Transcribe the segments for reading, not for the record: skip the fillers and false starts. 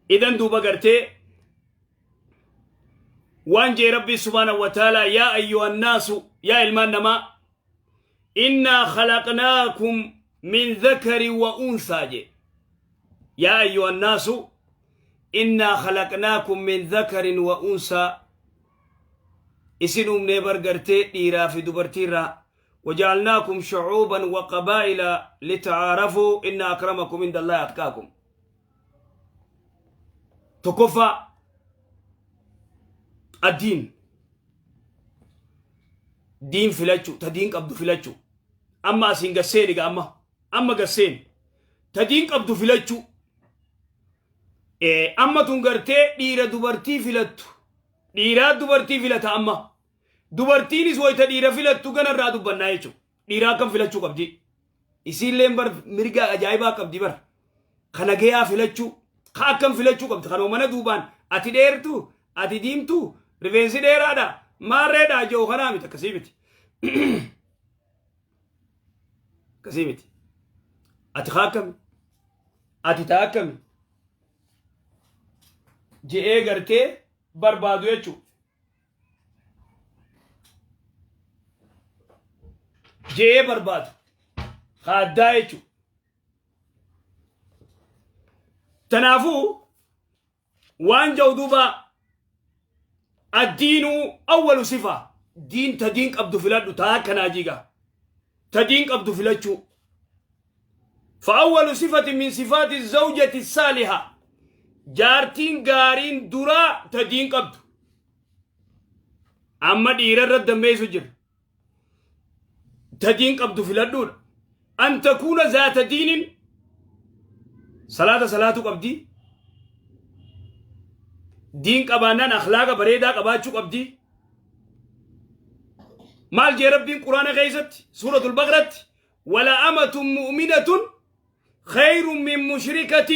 Idan duuba gartee waan jee Rabbii subhaanahu wa ta'aalaa, yaa ayyuhan naasu, yaa ilmaan namaa, innaa khalaqnaakum min dhakari wa unsaa jee. Yaa ayyuhan naasu innaa khalaqnaakum min dhakarin wa unsaa, isin uumnee bar gartee dhiiraa fi dubartiirraa. Waja'alnaakum shu'uuban wa qabaa'ila lita'aarafuu inna akramakum inda Allahi atqaakum. Tokkoffaa, addiin diin filachuu, ta diin qabdu filachuu. Amma asiin gasseeni ga, amma gasseeni ta diin qabdu filachuu. Amma tun gartee dhiira dubartii filattu, dhiiraa dubartii filata. Amma dubartiinis wayita dhiira filattu ganarraa dubbannaa jechuudha. Dhiiraa akkam filachuu qabdi? Isiilleen bar mirga ajaa'ibaa qabdi bar. Kana gayaa filachuu, ka akkam filachuu qabdi? Kanuma mana duubaan ati dheertu, ati diimtu, rifeensi dheeraadha, maarreedha jiru kanaa miti, akkasii miti. Akkasii miti. Ati kaa akkami? Ati taa akkami? Je'ee gartee barbaadu jechuudha. Je'ee barbaadu. Ka addaa jechuudha. Tanaafuu waan jedhu duuba, addiinuu awwalu sifa, diin, ta diin qabdu filadhu, taa akkanaa jiga ta diin qabdu filachuu. فأول صفة من صفات الزوجة الصالحة، jaartiin gaariin duraa ta diin qabdu. Amma dhiira irra dammeessu jira. Ta diin qabdu filadhuudha. أن تكون ذات دين, salaata salaatu qabdi. Diin qabaannaan akhlaaqa bareedaa qabaachuu qabdi. Maal jee Rabbiin Quraana keessatti, Suuratul Baqratti? ولأمة مؤمنة خير من مشركة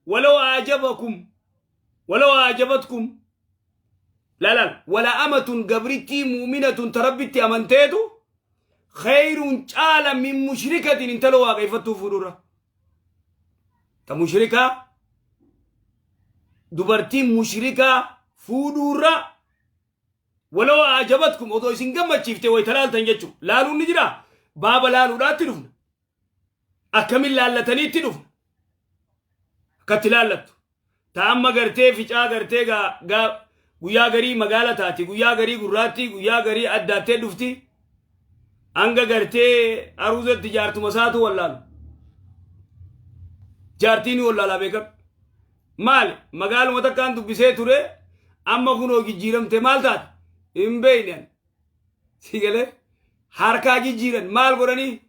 ولو أعجبكم، ولو أعجبتكم. لا لا، ولأمة gabrittii مؤمنة ta Rabbitti amanteetu خير caala من مشركة intala waaqeffattuu fuudhurra. Ta mushrikaa, dubartiin mushrikaa fuudhuurra. ولو أعجبتكم, odoo isin gammachiifte wayta laaltan jechu. Laaluun ni jira, baaba laaluudhaatti dhufna, akkamin laallataniitti dhufna, akkatti laallattu. Ta amma gartee ficaa gartee gaa guyyaa garii magaala taati, guyyaa garii gurraatti, guyyaa garii addaattee dhufti, hanga gartee aruuzatti jaartuma isaatu wallaalu, jaartiin wallaalaa beekam. Maali, magaaluma takkaan dubbisee ture, amma kunoo jijjiiramte, maal taate hin beeyne. Si galee, harkaa jijjiiran, maal godhanii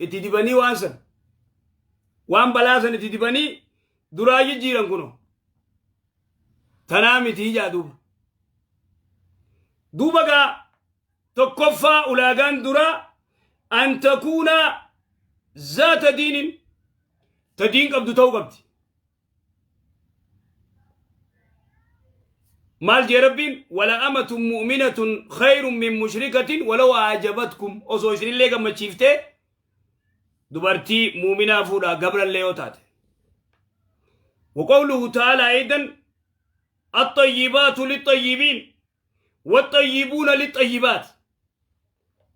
itti dibanii, waan san, waan balaa san itti dibanii duraa jijjiiran. Kunoo tanaa miti ijaa. Duuba gaa tokkoffaa ulaagaan duraa أن تكون ذات دين, ta diin qabdu ta'uu qabdi. Maal jee Rabbiin? ولأمة مؤمنة خير من مشركة ولو أعجبتكم, osoo isinillee gammachiiftee dubartii muuminaa fuudhaa, gabrallee yoo taate. وقوله تعالى أيضا: الطيبات للطيبين والطيبون للطيبات.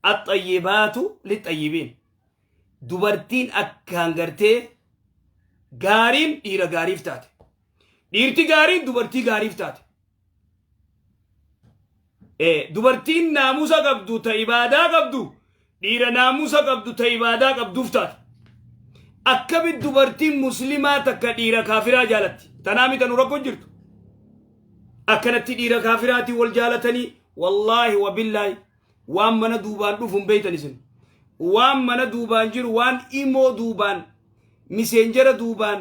الطيبات للطيبين, dubartiin akkaan gartee gaariin dhiira gaariif taate, dhiirti gaariin dubartii gaariif taate. Dubartiin naamusa qabdu ta ibaadaa qabdu dhiira naamusa qabdu ta ibaadaa qabduuf taate. Akkamit dubartiin muslimaa takka dhiira kaafiraa jaalatti? Tanaa mita nu rakkoo jirtu. Akkanatti dhiira kaafiraatiin wal jaalatanii, wallaahi wabillaahi, waan mana duubaan dhufu hin beeytan isin. Waan mana duubaan jiru, waan imoo duubaan, Messenger duubaan,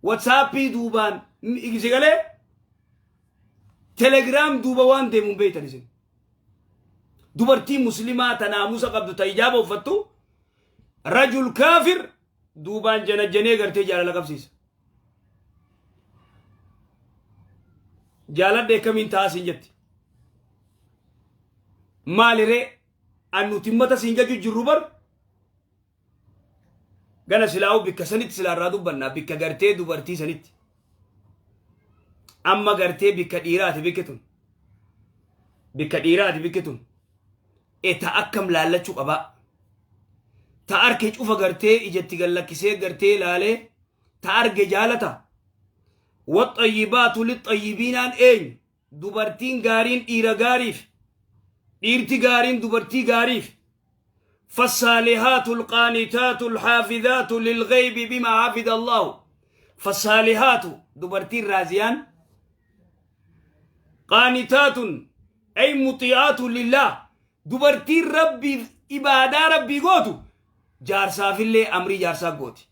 WhatsAppii duubaan, sigalee Telegram duuba waan deemu hin beeytan isin. Dubartii muslimaa ta naamusa qabdu, ta ijaaba uffattu, رجل كافر duubaan janajjanee gartee jaalala qabsiisa. Jaaladhe akkamiin ta'a siin jetti. Maaliree, an nuti ummata siin jaju jirru bar gana silaa'u bikka sanitti silaa irraa dubbannaa, bikka gartee dubartii sanitti. Amma gartee bikka dhiiraati bikki tun. Bikka dhiiraati bikki tun. E ta akkam laallachuu qabaa. Ta arke cufa gartee ijatti gallakkisee gartee laalee ta arge jaalata. Waxxayyibaatu lixxayyibiinaan eenyu? Dubartiin gaariin dhiira gaariif. Dhiirti gaariin dubartii gaariif. فالصالحات القانتات الحافظات للغيب بما حفظ الله. فالصالحات dubartiin raaziyaan قانتات أي مطيعات لله. Dubartiin Rabbii ibaadaa Rabbii gootu jaarsaafillee amrii jaarsaa gooti.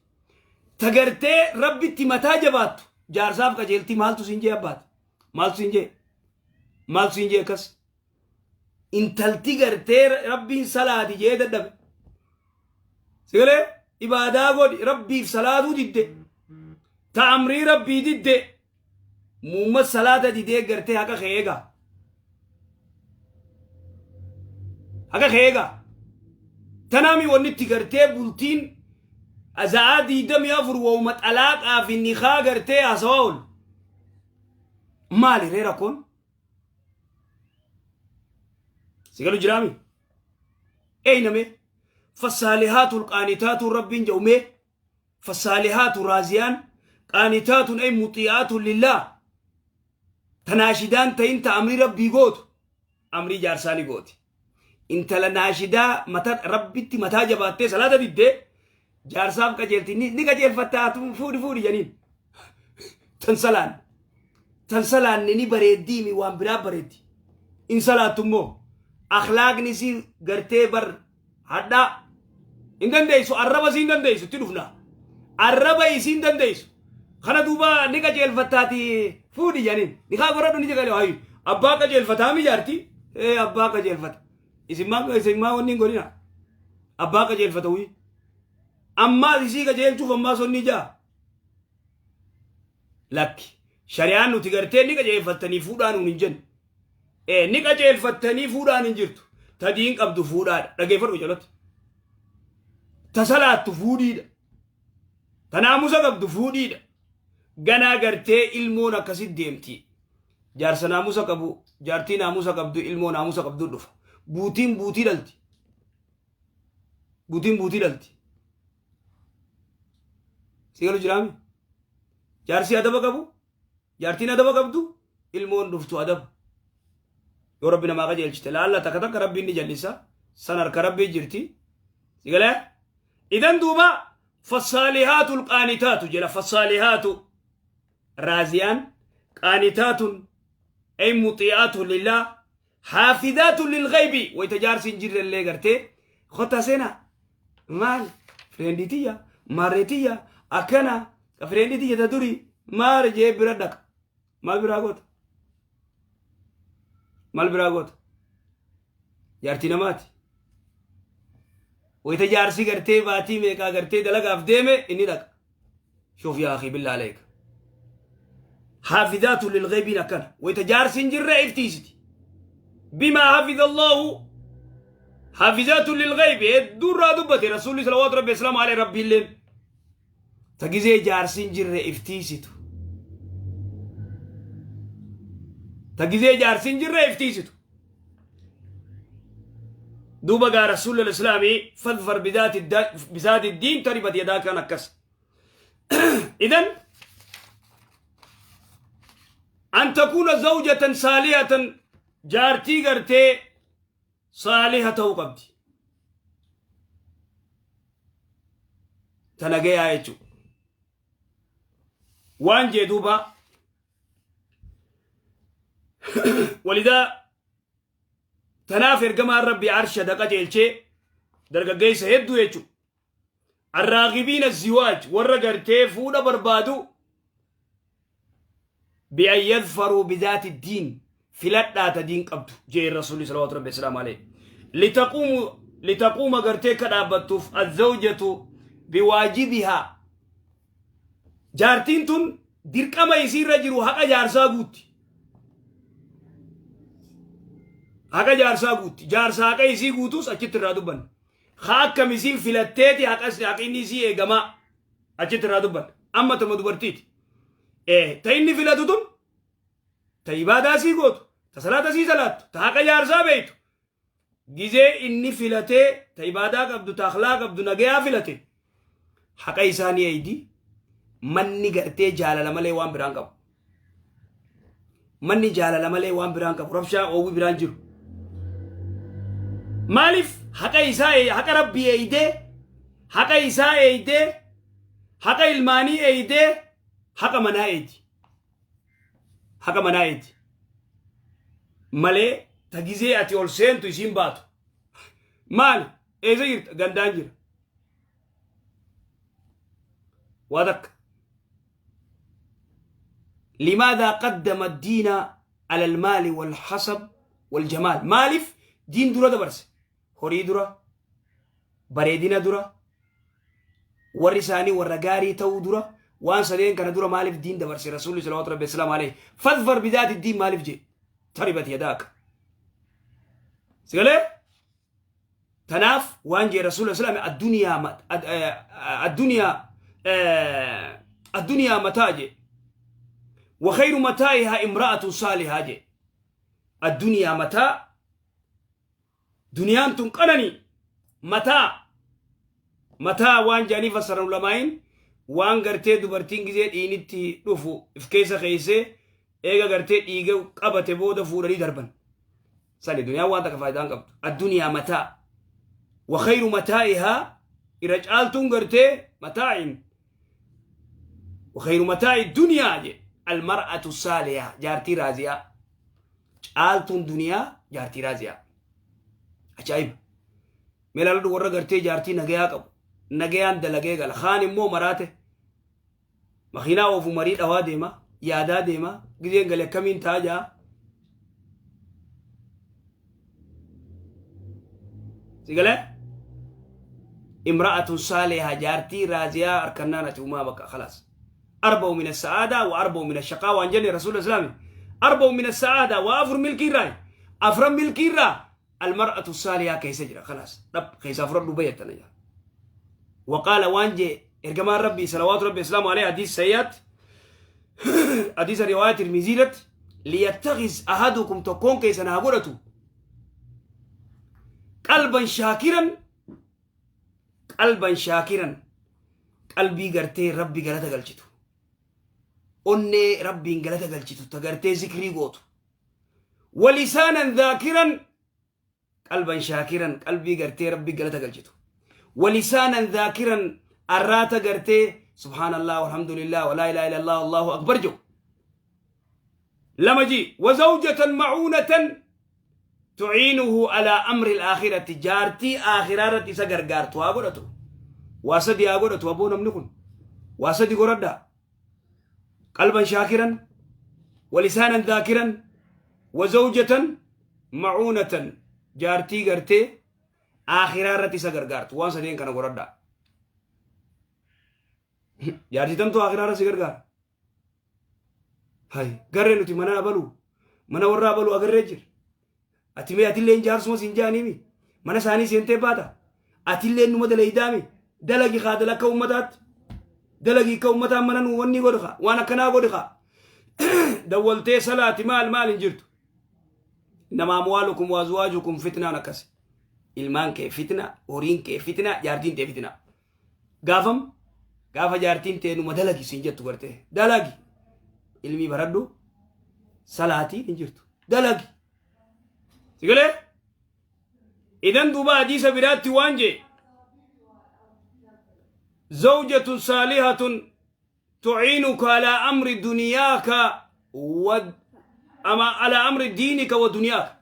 Tagartee Rabbitti mataa jabaattu jaarsaaf qajeeltii. Maaltu siin jee abbaate? Maaltu siin jee? Maaltu siin jee akkas? Intalti gartee Rabbiin salaati jee dadhabe. Sigalee ibaadaa godhi, Rabbiif salaatuu didde. Ta amrii Rabbii didde. Muummat salaata didee gartee haqa kee eegaa. Haqa kee eegaa. Tanaami wanni itti gartee bultiin za'aa 24 wauma xalaaqaa fi nikaa gartee haasawaa oolu. Maali ree rakkoon? Si galu jiraami? Eenyame? فالصالحات القانتات Rabbiin jedhu mee? فالصالحات raaziyaan قانتات أي مطيعات لله. Tanaashidaan ta'in ta amrii Rabbii gootu amrii jaarsaanii gooti. Intala naashidaa mata Rabbitti mataa jabaattee salaata diddee jaarsaaf qajeelti ni qajeelfattaa, fuudhi fuudhi janiin. Tan salaan tan salaanne ni bareeddiimi, waan biraa bareeddi. In salaattu immoo akhlaaqni si gartee bar hadhaa hin dandeessu, arraba si hin dandeessu, itti dhufna. Arraba isii hin dandeessu. Kana duuba ni qajeelfattaati fuudhi janiin. Ni kaa godhadhu ni jedhale hayi. Abbaa qajeelfataa mi jaarti? Ee, abbaa qajeelfata. Isin maa isin maa wanni hin godhina. Abbaa qajeelfata wii. Ammaas isii qajeelchuuf ammaas onni jaa. Lakki. Shari'aan nuti gartee ni qajeelfattanii fuudhaan nuun hin jennu. Ee, ni qajeelfattanii fuudhaan hin jirtu. Tadiin qabdu fuudhaadha. Dhageeffadhu jalatti. Ta salaattu fuudhiidha. Ta naamusa qabdu fuudhiidha. Ganaa gartee ilmoon akkasit deemti. Jaarsa naamusa qabu, jaartii naamusa qabdu, ilmoo naamusa qabdu dhufa. Buutiin buutii dhalti. Buutiin buutii dhalti. Si galu jiraami? Jaarsi adaba qabu, jaartiin adaba qabdu, ilmoon dhuftu adaba. Yoo Rabbi namaa qajeelchite laalla, takka takka Rabbiin ni jallisa. San harka Rabbii jirti. Si galee? Idan duuba فالصالحات القانتات jedha. فالصالحات raaziyaan قانتات أي مطيعات لله حافظات للغيب. Wayta jaarsi hin jirre illee gartee kota seena, maal frienditiyya maarreetiyya akkana frienditiyya ta duri maal jee bira dhaqa. Maal biraa goota? Maal biraa goota? Jaartii namaati. Wayita jaarsi gartee baatii meeqaa gartee dalagaaf deeme inni dhaqa. شوف يا أخي، بالله عليك، حافظات للغيب akkana wayita jaarsi hin jirre iftiisiti. بما حفظ الله. حافظات للغيب hedduu irraa dubbate Rasuulli صلوات ربي وسلامه عليه. Rabbi illeen ta gizee jaarsi hin jirre iftiisitu, ta gizee jaarsi hin jirre iftiisitu. Duuba gaa Rasuulli Islaamii فاظفر بذات الدين تربت يداك kan akkas. إذن أن تكون زوجة صالحة, jaartii gartee saaliha ta'uu qabdi. Ta nagayaa jechuudha. Waan jee duuba walidaa tanaaf ergamaan Rabbi arshada qajeelchee dargaggeessa hedduu jechuudha. الراغبين الزواج warra gartee fuudha barbaadu بأن يظفروا بذات الدين filadhaa ta diin qabdu jee Rasuulli صلوات ربي وسلامه عليه. لتقوم gartee ka dhaabbattuuf الزوجة بواجبها. Jaartiin tun dirqama isiirra jiru, haqa jaarsaa guutti, haqa jaarsaa guutti. Jaarsaa haqa isii guutus achitti irraa dubbanna. Haa, akkam isiin filatteeti haqinni isii eegamaa achitti irraa dubbanna. Amma tama dubartiiti ta inni filatu tun. Ta ibaadaa sii gootu, ta salaata sii salaattu, ta haqa jaarsaa beeytu. Gizee inni filatee ta ibaadaa qabdu, ta akhlaa qabdu, nagayaa filate, haqa isaa ni eeydi. Manni gartee jaalala malee waan biraan qabu. Manni jaalala malee waan biraan qabu. Rabshaa oowwi biraan jiru. Maaliif haqa isaa, haqa Rabbii eeydee, haqa isaa eeydee, haqa ilmaanii eeydee, haqa manaa eeydi. Haqa manaa eeydi. Malee ta gizee ati ol seentu isiin baatu. Maali? Eessa jirta? Gandaan jira. Waa takka. لماذا قدم الدين على المال والحسب والجمال؟ Maaliif diin dura dabarse? Horii dura, bareedina dura, warri isaanii warra gaarii ta'uu dura, waan sadeen kana dura maaliif diin dabarse Rasuulli صلوات ربي السلام عليه? فاظفر بذات الدين maaliif jee? تربت يداك. Sigalee tanaaf waan jee Rasuulli islaami, الدنيا متاع jee, وخير متاعها امرأة صالحة jee. الدنيا متاع, duniyaan tun qanani, متاع. متاع waan jedhanii fassaran ulamaayin, waan gartee dubartiin gizee dhiinitti dhufu if keessa keeysee eega gartee dhiiga qabate booda fuudhanii darban sani. Duniyaan waan takka faayidaan qabdu. الدنيا متاع وخير متاعها, irra caaltuun gartee متاع, وخير متاع الدنيا je المرأة الصالحة, jaartii raaziyaa. Caaltuun duniyaa jaartii raaziyaa. Ajaa'iba! Meelaaladhu, warra gartee jaartii nagayaa qabu nagayaan dalagee gala. Kaan immoo maraate, makiinaa oofu, marii dhawaa deema, yaadaa deema, gizeen gale akkamiin ta'a jaa. Si galee? امرأة صالحة, jaartii raaziyaa harkannaan ati umaa bakka خلاص. أربع من السعادة وأربع من الشقاوة waan jenne Rasuula Islaami. أربع من السعادة, وأفر milkii irraa, afran milkii irraa المرأة الصالحة keessa jira. خلاص, dhab keessa afran dhubayattana jira. وقال, waan jee ergamaan Rabbii صلوات ربي وسلامه عليه, حديث سيات, حديث رواية ترمذي, ليتخذ أحدكم, tokkoon keessan haa godhatu, قلبا شاكرا, قلبا شاكرا, qalbii gartee Rabbi galata galchitu, onnee Rabbiin galata galchitu, ta gartee zikrii gootu, ولسانا ذاكرا. قلبا شاكرا, qalbii gartee Rabbi galata galchitu, ولسانا ذاكرا, arraata gartee سبحان الله والحمد لله ولا إله إلا الله الله أكبر جو. Lama ji, وزوجة معونة تعينه على أمر الآخرة, jaartii aakhiraarratti isa gargaartu haa godhatu. Waa sadi haa godhatu. Aboo, namni kun waa sadi godhadha: قلبا شاكرا, ولسانا ذاكرا, وزوجة معونة, jaartii gartee aakhiraarratti isa gargaartu. Waan sadeen kana godhadha. Jaartii tamtu aakhiraarra si gargaara? Hay, garree nuti mana abaluu, mana warra abaluu agarree jira. Ati mee atillee jaarsuma siin jaaniimi mana isaanii seentee baata. Atillee numa dalaydaami, dalagi kaa, dala akka ummataatti dalagi, akka ummataan mana nu wanni godhi kaa, waan akkanaa godhi kaa. Dawwaltee salaati maal maal hin jirtu. إنما أموالكم وأزواجكم فتنة. Akkas ilmaan kee fitna, horiin kee fitna, jaartiin tee fitna. Gaafam gaafa jaartiin tee numa dalagi siin jettu, gartee dalagi, ilmii baradhu, salaatii hin jirtu, dalagi. Sigalee idan duuba hadiisa biraatti waan jee, زوجة صالحة تعينك على أمر دنياك و أما على أمر دينك ودنياك.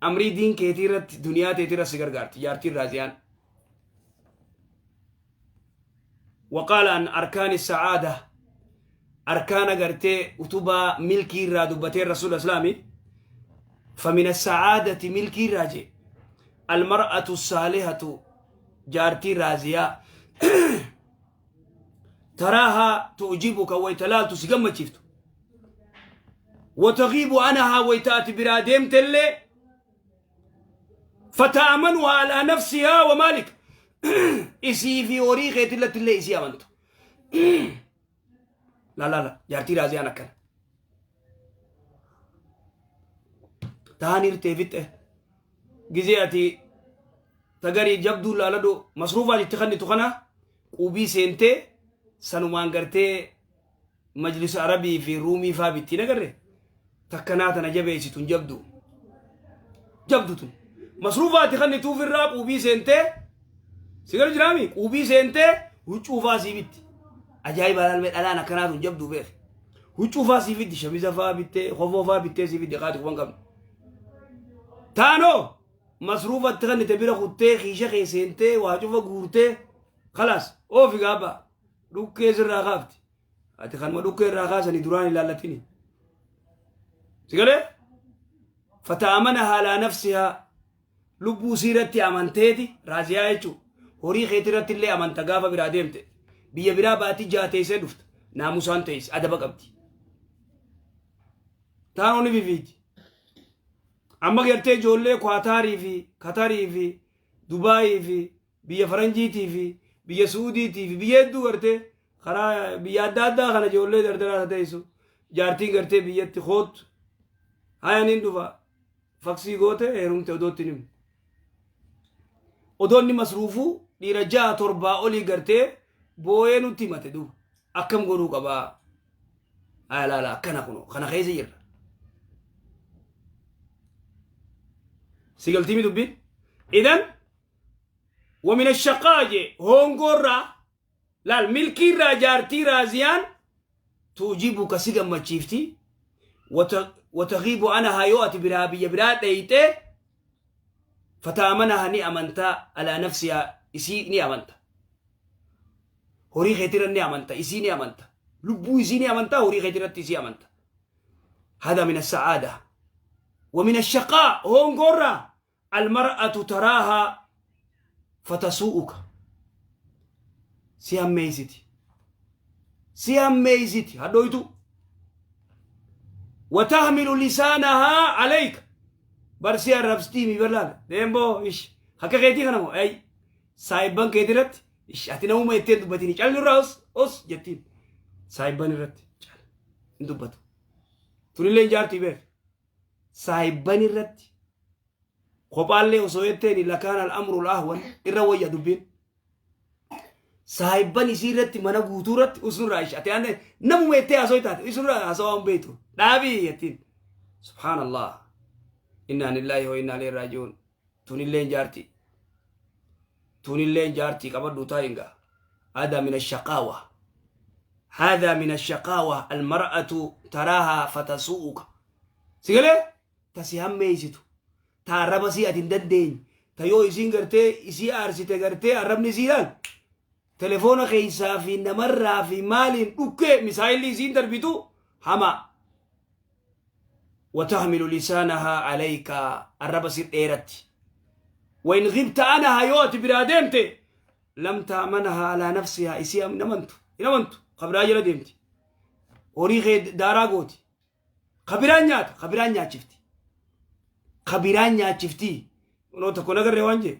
Amrii diin keetii irratti, duniyaa teetii irratti si gargaarti jaartiin raaziyaan. وقال عن أركان السعادة, arkaana gartee utubaa milkii irraa dubbatee Rasuul Islaami, فمن السعادة, milkii irraa jee, المرأة الصالحة, jaartii raaziyaa, تراها تعجبك, waytalaaltu si gammachiiftu, وتغيب عنها, waytaati biraa deemtellee, فتأمنها على نفسها ومالك, isii fi horii keetirratti illee isii amantu. Laalaala jaartii raaziyaan akkana. Tahan hirtee fixxe. Gizee ati tagarii jabduu laaladhu masruufaa itti kannitu kana quubii seentee sanumaan gartee majlisa arabii fi ruumii faa bittiin agarre takkanaa tana jabeessitu hin jabdu. Jabdu tun. Masruufaa itti kannituuf irraa quubii seentee si gara jiraami quubii seentee huccuu faa sii bitti. Ajaa'iba laalmee dhalaan akkanaa tun jabduu beek. Huccuu faa sii fiddi shamiza faa bittee kofoo faa bittee sii fiddi kaati quban qabne. Taanoo masruufa itti kannite bira kuttee kiisha kee seentee waa cufa guurtee kalaas oofi gaabaa dhukkee sirraa kaafti. Ati kanuma dhukkee irraa kaasanii duraan ilaallatini. Si galee? Fata'amanahaa alaa nafsihaa lubbuu isii irratti amanteeti raaziyaa jechuun horii keetii irratti illee amanta gaafa biraa deemte biyya biraa baatii jaha teessee dhufta naamusaan teesse adaba qabdi. Taanoo ni fifiiti. Amma gartee ijoollee Kwaataarii fi Katarii fi Dubaayii fi biyya faranjiitii fi biyya suudiitii fi biyya hedduu gartee karaa biyya adda addaa kana ijoollee dardaraa ta teessu jaartiin gartee biyyatti koottu haya niin dhufa faksii goote heerumte odootti himu odoonni masruufuu dhiira ja'a torbaa olii gartee booyee nutti himate duuba akkam godhuu qabaa haya laala akkana kuno kana keessa jirra si galtiimi dubbiin idan ومن الشقاء جee hoongoorraa laal milkiirraa jaartii raaziyaan tuujibuka si gammachiifti watagiibu anahaa yoo ati biraa biyya biraa dheeyxee fataamanaha ni amantaa alaa nafsihaa isii ni amanta horii keetirra ni amanta isii ni amanta lubbuu isii ni amanta horii keetirratti isii amanta hada min assacaada ومن الشقاء hoongoorraa almar'atu taraahaa fatasuu'uka si hammeeysiti si hammeeysiti hadhooytu watahmilu lisaanahaa alayka bar si arrabstii mi barlaala deemboo ish akka keetii kana moo ay saayibban keetii irratti ish ati namuma ittiin dubbatini calli irraa os os jettiin saayibban irratti cal hin dubbatu tunillee hin jaartii beek saahibban irratti kophaallee osoo jetteeni lakaan al-amru al-ahwan irra wayya dubbiin. Saahibban isii irratti mana guutuu irratti usunirraa isha ati aanne namuma jettee haasoo taate usunirraa haasawaa hin beektu dhaabii jettiin. Subhaanallah. Innaa lillaahi wa innaa ilaihi raaji'uun. Tunilleen jaarti. Tunilleen jaartii qabadhu taa'inga. Hada min ashaqaawa. Hada min ashaqaawa almar'atu taraahaa fatasuu'uka. Si galee? Ta si hammeeysitu. Ta arraba sii ati hin dandeenye. Ta yoo isiin gartee isii aarsite gartee arrabni isii laal. Telefoona keessaa fi namarraa fi maaliin dhukkee misaayilli isiin darbitu hamaa. Watahmilu lisaanahaa alayka arraba si dheeratti. Wain ghibta anaha yoo ati biraa deemte lam taamanahaa alaa nafsihaa isii hin amantu hin amantu ka biraa jala deemti. Horii kee daaraa gooti. Ka biraan nyaata, ka biraan nyaachifti. Ka biraan nyaachifti. Kunoo tokko nagarree waan jee.